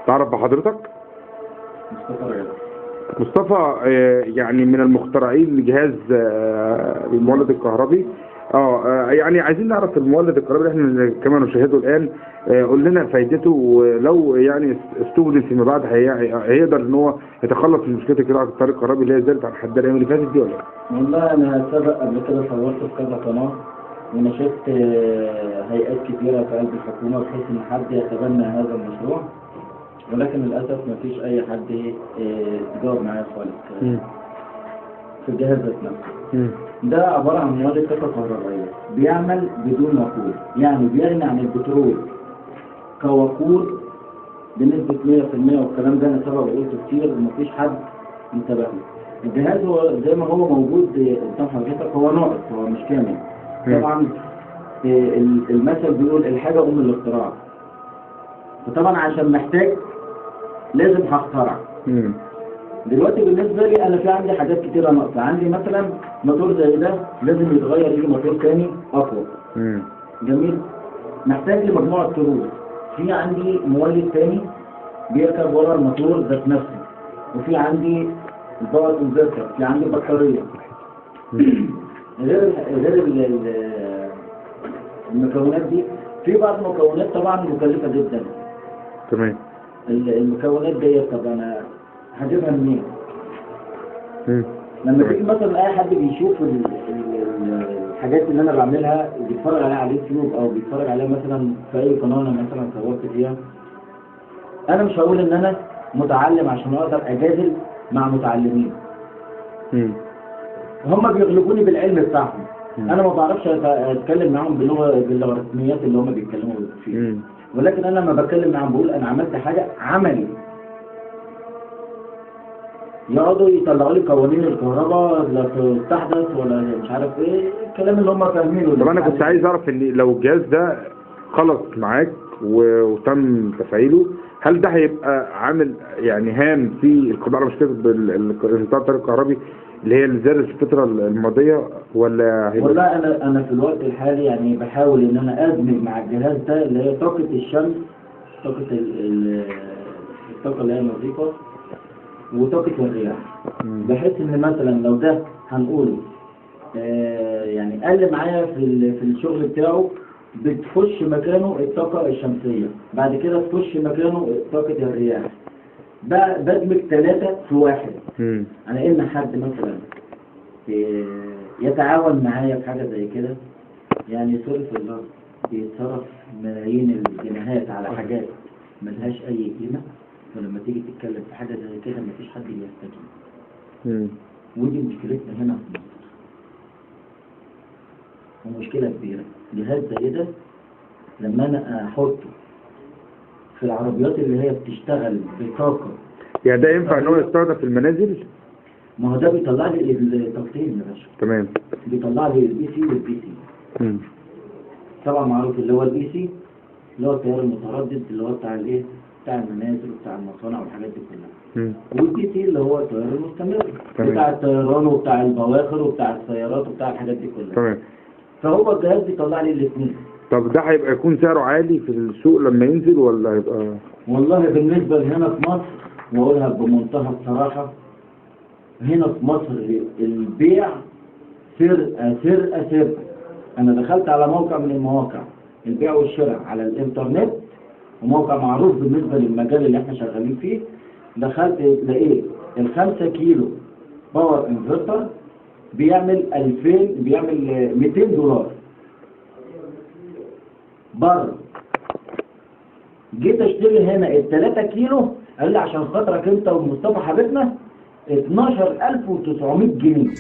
تعرف بحضرتك؟ مصطفى رجب. مصطفى يعني من المخترعين لجهاز المولد الكهربي. يعني عايزين نعرف المولد الكهربي اللي احنا كما نشاهده الان، قول لنا فايدته، ولو يعني استخدم فيما بعد هيقدر ان هو يتخلص من مشكلة قراءة التيار الكهربي اللي هي زادت عن حدها الايام اللي فاتت دي ولا لا؟ والله انا سبق قبل كده صورت في كذا قناة ونشدت هيئات كبيرة في قلب الحكومة بحيث ان حد يتبنى هذا المشروع، ولكن للاسف ما فيش اي حد تجاوب معايا خالص في الجهاز ذات نفسه. ده عبارة عن مولد طاقة كهربائية بيعمل بدون وقود، يعني بيغني عن البترول كوقود بنسبة 100%، والكلام ده أنا سبق وقلته كتير ومفيش حد انتبه له. الجهاز هو زي ما هو موجود قدام حضرتك، هو ناقص، هو مش كامل. طبعا المثل بيقول الحاجة أم الاختراع، فطبعا عشان محتاج لازم هخترع. دلوقتي بالنسبة لي أنا في عندي حاجات كتيرة ناقصة، عندي مثلا موتور زي ده لازم يتغير يجي موتور تاني أقوى. جميل. محتاج لمجموعة تروس، في عندي مولد تاني بيركب ورا الموتور ذات نفسه، وفي عندي ال power inverter، في عندي بطارية. غير المكونات دي، في بعض المكونات طبعا مكلفة جدا. تمام. المكونات دي طب أنا هجيبها منين؟ لما تيجي مثلا اي حد بيشوف الحاجات اللي انا بعملها وبيتفرج عليها على اليوتيوب او بيتفرج عليها مثلا في اي قناة انا مثلا صورت فيها، انا مش هقول ان انا متعلم عشان اقدر اجادل مع متعلمين. هم بيغلبوني بالعلم بتاعهم. انا ما بعرفش اتكلم معاهم باللغة باللواريزميات اللي هم بيتكلموا فيها، ولكن انا لما بتكلم معاهم بقول انا عملت حاجة عملي، يقعدوا يطلعوا لي قوانين الكهرباء لا تستحدث ولا مش عارف ايه الكلام اللي هم فاهمينه. طب انا كنت عايز اعرف ان لو الجهاز ده خلص معاك وتم تفعيله، هل ده هيبقى عامل يعني هام في القضاء على مشكلة الانقطاع التيار الكهربي اللي هي اللي زادت في الفترة الماضية ولا هيبقى؟ والله انا في الوقت الحالي يعني بحاول ان انا ادمج مع الجهاز ده اللي هي طاقة الشمس، طاقة الطاقة اللي هي النظيفة وطاقة الرياح، بحيث ان مثلا لو ده هنقوله يعني قل معايا في الشغل بتاعه، بتخش مكانه الطاقة الشمسية، بعد كده تخش مكانه طاقة الرياح، بدمج 3 في 1. على ان حد مثلا يتعاون معايا في حاجة زي كده، يعني صرف الله بيتصرف ملايين الجنيهات على حاجات ملهاش اي قيمة، فلما تيجي تتكلم في حاجة زي كده مفيش حد بيستجيب. ودي مشكلتنا هنا في مصر، ومشكلة كبيرة. جهاز زي ده لما أنا أحطه في العربيات اللي هي بتشتغل بطاقة، يعني ده ينفع إن هو يستخدم في المنازل؟ ما هو ده بيطلع لي الطاقتين يا باشا. تمام. بيطلع لي ال AC وال DC. طبعا معروف اللي هو ال AC اللي هو التيار المتردد اللي هو بتاع الايه؟ بتاع المنازل وبتاع المصانع والحاجات دي كلها. وال DC اللي هو التيار المستمر بتاع الطيران وبتاع البواخر وبتاع السيارات وبتاع الحاجات دي كلها. تمام. فهو الجهاز بيطلع لي الاثنين. طب ده هيبقى يكون سعره عالي في السوق لما ينزل ولا هيبقى؟ والله بالنسبة لهنا في مصر، واقولها بمنتهى الصراحة، هنا في مصر البيع سرقة سرقة سرقة. أنا دخلت على موقع من المواقع البيع والشراء على الإنترنت، وموقع معروف بالنسبة للمجال اللي احنا شغالين فيه، دخلت لقيت ال5 كيلو power inverter بيعمل 2000، بيعمل $200 بره. جيت اشتري هنا ال3 كيلو، قال لي عشان خاطرك انت ومصطفى حبيبنا 12900 جنيه.